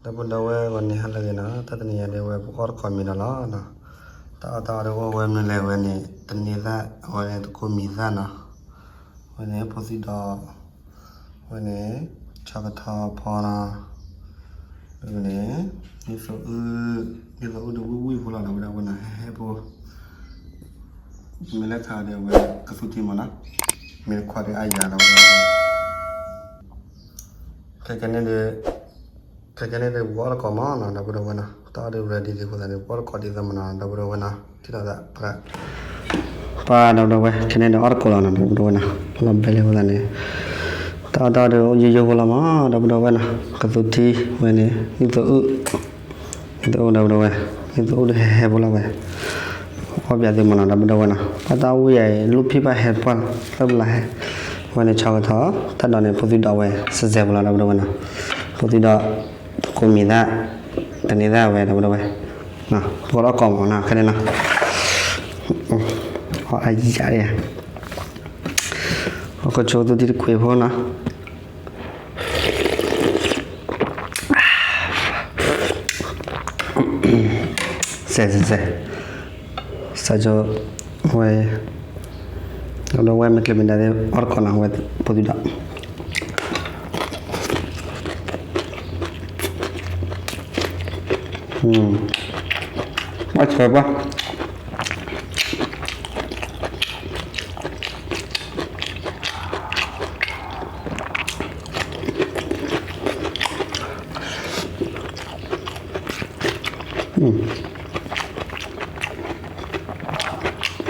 ဒီပုၢ်ဒီဝဲၢ်ဂီၤန့ၣ် ဟါလၢအဂ့ၤနီၤ, တၢ်တနံၤညါဒ်ဝဲပကအီၣ်တကိးမံၤဒီးလီၤနီၤ. တၢ်အီၣ်တၢ်အီဒ်အိၣ်ဝဲမနုၤလဲၣ်ဝဲန့ၣ် တန့ၤသၣ် အဝဲန့ၣ်တကိးမံၤသၣ်နီၤ. ဝဲန့ၣ်ဖိသံဒီး ဝဲန့ၣ် ဆီကထီဖီနီၤ. ဝဲန့ၣ် နံၣ်သိအုၣ်, နံၣ်သိအုၣ်ဒီးဝံၣ်ဝံၣ်ဖိလီၤ ဒီပုၢ်ဒီဝဲၢ်နီၤ, ဟဲဟဲဖိ မ့ၢ်လၢခါဒီးဝဲကသူထံမ့ၢ်နီၤ, မ့ၢ်တခွါဒီးအါယၤဒီးဝဲ ခဲကနံၣ်ဒီး ခဲကနံၣ်ဒီးပကအီၣ်တကိးမးနီၤ ဒီပုၢ်ဒီဝဲၢ်နီၤ, တၢ်အီၣ်ဒီး ready ဒံးအဃိသတးန့ၣ် ပကအီၣ်တကိးဒ်သိးမးနီၤ ဒီပုၢ်ဒီဝဲၢ်နီၤ, ထံၣ်ဒီးသး ပှၤဒီပုၢ်ဒီဝဲၢ် ခဲကနံၣ်ဒီးအီၣ်တကိးလီၤနီၤ ဒီပုၢ်ဒီဝဲၢ်နီၤ, လီၤဘဲလံအဃိသတးန့ၣ် တၢ်အီၣ်တၢ်အီဒီးယိယိဖိလီၤမး ဒီပုၢ်ဒီဝဲၢ်နီၤ, ကသူထံဝဲန့ၣ် နံၣ်သိအုၣ် နံၣ်သိအုၣ်ဒီပုၢ်ဒီဝဲၢ်, နံၣ်သိအုၣ်ဒီးဟဲဟဲဖိလီၤဝဲ, အီၣ်ပၠးသုမးနီၤ ဒီပုၢ်ဒီဝဲၢ်နီၤ, ဘၣ်တၢ်ဝံၣ်ယၤအံၤ လူၢ်ဖံၣ်ဘၣ်ဟဲပှၢ်သၢပလးဟဲ, ဝဲန့ၣ်ဆီကထီ တၢ်ဒီးန့ၣ် ဖိသံဒီးဝဲ စဲးစဲးဖိလီၤ ဒီပုၢ်ဒီဝဲၢ်နီၤ, ဖိသံဒီး ကိးမံၤသၣ် တန့ၤသၣ်ဝဲ ဒီပုၢ်ဒီဝဲၢ်, ပကအီၣ်ကိးမးနီၤ ခဲန့ၣ်နီၤ, အီၣ်အါယၤဒံး အီၣ်ကဆိသုထံတကွံာ်ဖိနီၤ, စဲးစဲးစဲး, စးကဝဲ ဒီပုၢ်ဒီဝဲၢ် မ့ၢ်ကျဲၤမ့ၢ်ဒါသ့ၣ် အီၣ်တကိးနီၤ ဝဲဖိသံဒီး ဘၣ်ဆၢပှၢ် နံၣ်သိအုၣ်ဒီးဝဲ ဝံၣ်တပှၢ်, ဆီကထီဝဲ, ဆီ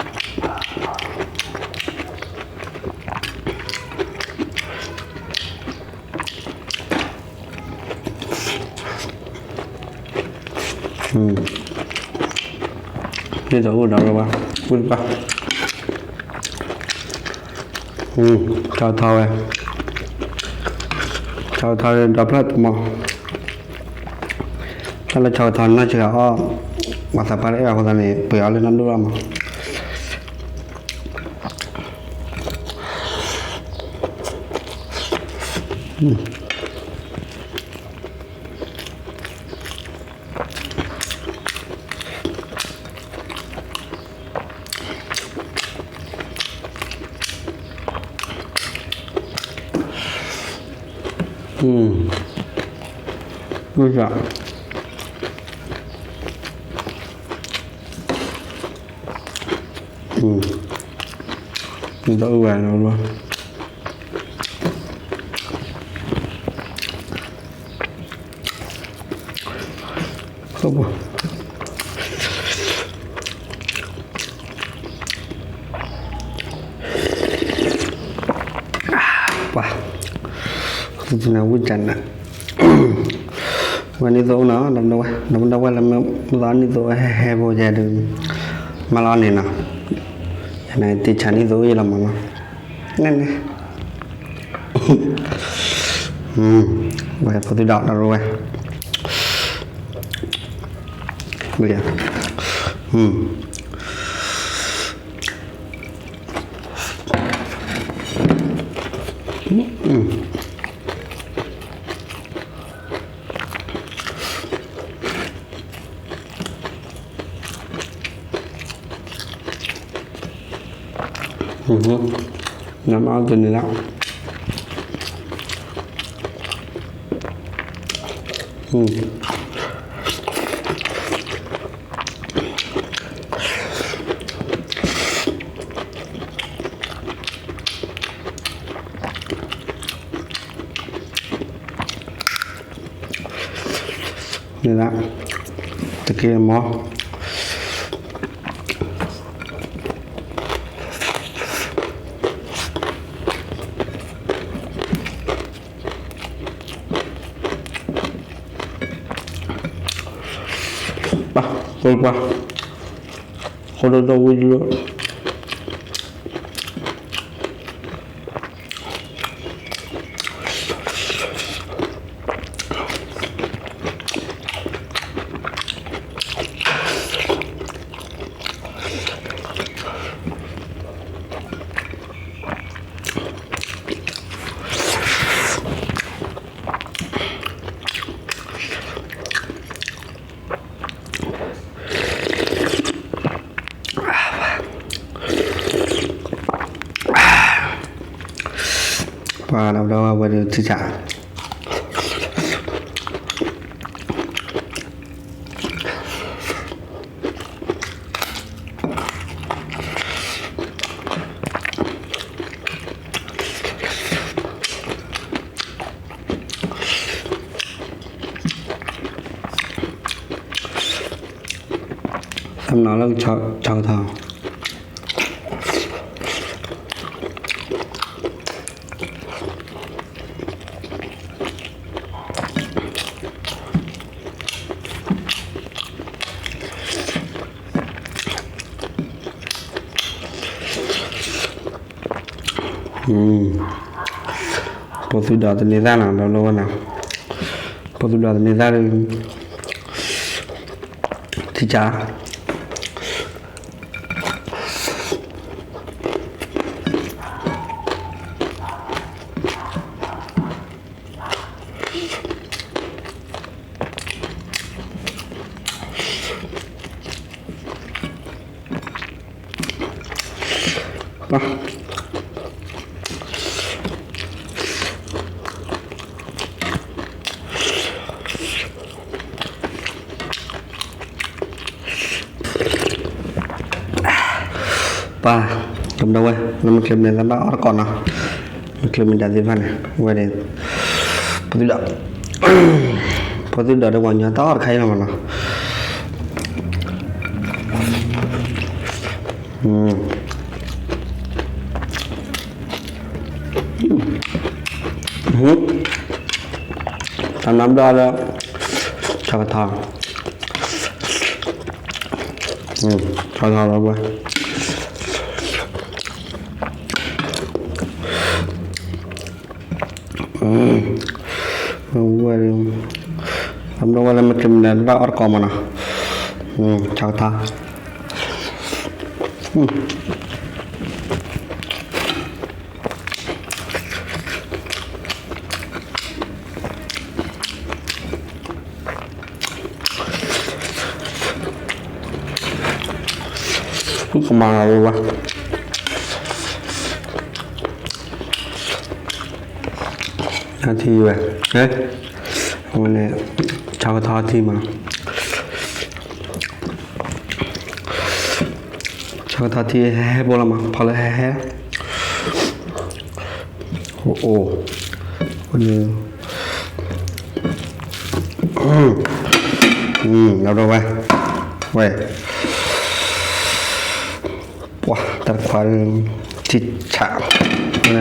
ကထီဒီးဖျၢၣ်တမီၤ, တၢ်လၢဆီကထီနီၢ်ဆံးဂၤအီၣ်, ပှၤသးပှၢ်တအဲၣ်ဘၣ်အဃိသတးန့ၣ် ပှ့ၤအီၤလၢနီၢ်ဒိၣ်လီၤမး. ပှၤ သုတနၢ်ဝံၣ်တၢ်နး ဝဲနံၣ်သိအုၣ်နီၤ ဒီပုၢ်ဒီဝဲၢ် ဒီပုၢ်ဒီဝဲၢ်လၢမုၢ်သီနံၣ်သိအုၣ်ဟဲဟဲဖိယဲဒုး မၤလီၤန့ၣ်နီၤ ယနတ့ဆါနံၣ်သိအုၣ်ယလီၤမးနီၤ န့ၣ်န့ၣ် ဝဲဖိသံဒီး ဒီပုၢ်ဒီဝဲၢ် မ့ၢ် နမၤအီၣ်တန့ၢ်လၢ န့ၣ်လၢ တက့ၢ်မီၢ် ပှၤ ကိးပှၤ ဃိဒိၣ်ဒိၣ်ဝံၤလီၤ ပ ပှၤဒီးဝဲဒၣ်ဝဲဒၣ်ထံဆး သးမနီၤလၢကဆီထီၣ် ဖိသုဒိးသန့ၤသၣ်နီၤ ဒီးလီၤဝဲနီၤ, ဖိသုဒိးသန့ၤသၣ်ဒီး ထံဆး ပှၤ ကမၤဒၣ်ဝဲ လၢမ့ၢ်ချ့မ့ၢ်လၢဘၣ်အီၣ်တကိးနီၤ, မ့ၢ်ချ့မ့ၢ်ဒၣ်သ့ၣ်တဖၣ်န့ၣ် ဝဲန့ၣ် ဖိသုဒိး ဖိသုဒိးဒီးပှၤညီတၢ်အီၣ်တခါအံၤလီၤမးနီၤ. သးမနီၤဘျီလၢ ဆီကထီ ဆီကထီလီၤဝဲ ဝဲ သးမနီၤဝဲလၢမ့ၢ်ချ့မ့ၢ်ဒၣ်အီၣ်တကိးမးနီၤ, ဆီကထီ ကမၤလီၤဝဲ ထံဝဲ အဝဲန့ၣ် ဆီကထီထံမး ဆီကထီထံဟဲဟဲဖိလီၤမး ဖီလၢဟဲဟဲ အိၣ် လီၤဒီးဝဲ ဝဲ ပှၤတၢ်တခွါ ထံဆး ပ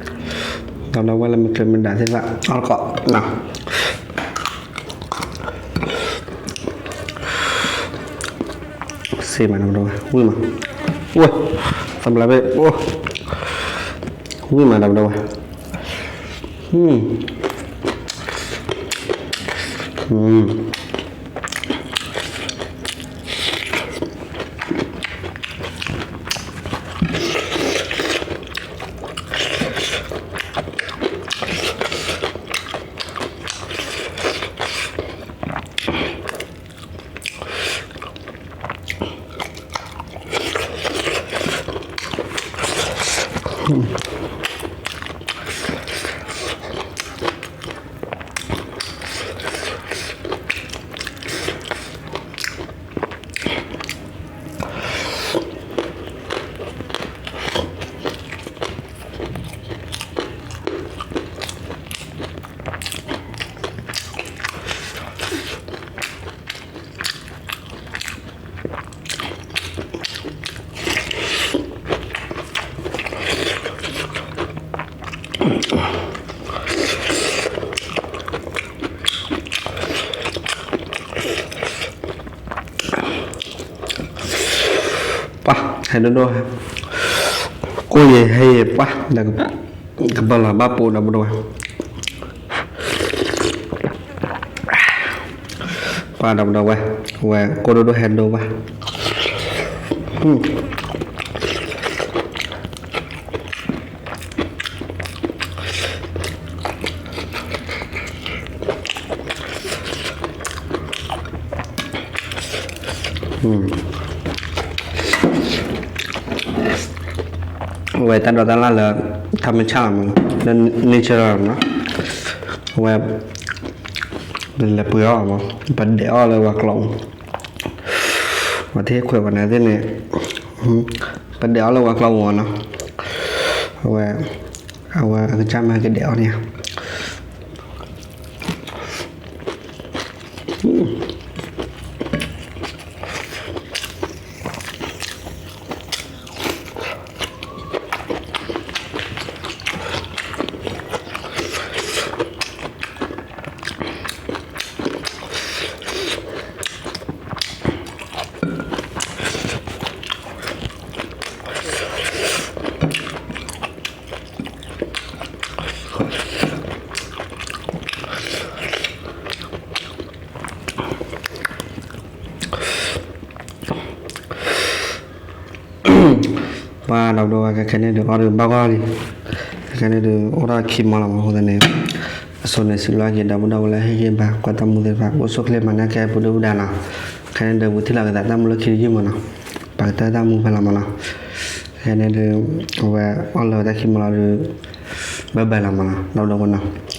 သဒၣ် ဒီးဝဲလၢမ့ၢ်ချ့မ့ၢ်ဒၣ်သ့ၣ်တဖၣ် အီၣ်တကိးနီၤ စ့မး ဒီပုၢ်ဒီဝဲၢ် ဝံၣ်မး ဝဲ သးဘျါဘ့ၣ် ဝံၣ်မး ဒီပုၢ်ဒီဝဲၢ် ဝံၣ် ဝံၣ် ပှၤ ဟဲဒိၣ်ဒိၣ်, ကိၢ်ယဲၢ်ဟဲယဲၢ်ပှၤ ဒီး ကပလီၤဘၣ်ပိာ်ဒီပုၢ်ဒီဝဲၢ်, ပှၤဒီပုၢ်ဒီဝဲၢ်, ဝဲကိၢ်ဒိၣ်ဒိၣ်ဟဲဒိၣ်ဘၣ်. အဝဲတၢ်ဒိးတၢ်လၢ်လၢ ထါမ့ၢ်ဆၣ်လီၤမး လၢ nature လီၤနီၤ, အဝဲ ပလဲၤပှ့ၤအီၣ်မး ပဒဲးအီၣ်လၢဝဲကျီၢ်ပူၤ, ပှၤတဟ့ၣ်ခွဲးပှၤန့ၣ်သ့ၣ်န့ၣ် ပဒဲးအီၣ်လၢဝဲကျီၢ်ပူၤနီၤ, အဝဲ အဝဲအကစၢ်မ့ၢ်ကဒဲးအီၣ်န့ၣ် ပှၤဒီပုၢ်ဒီဝဲၢ် ခဲခဲန့ၣ်ဒုး အီၣ်ဒုးဘၣ်ဂီၢ်လံ, ခဲခဲန့ၣ်ဒုး အိၣ်ထီၣ်ခံမီလီၤမး အဃိသတးန့ၣ် အဆိန့ၣ်စံးဘျုးက့ၤဒီပုၢ်ဒီဝဲၢ်လၢဟ့ၣ်ဂံၢ်ဘါ ကွၢ်တၢ်မူသ့ၣ်တဖၣ် အိၣ်ဆူၣ်ချ့မၤန့ၢ်ကဲပူၤဒုၣ်ပူၤဒါနီၤ, ခဲန့ၣ်ဒုး ပကထံၣ်လိာ်က့ၤသးတၢ်မူလၢခံတယုၢ်မးနီၤ, ပကတၢၢ်တၢ်မူဖဲလီၤမးနီၤ, ခဲန့ၣ်ဒုး အဝဲအီၣ်လၢာ်ဝဲတၢ်ခံမီလီၤဒုး bye bye လီၤမးနီၤ ဒီပုၢ်ဒီဝဲၢ်နီၤ.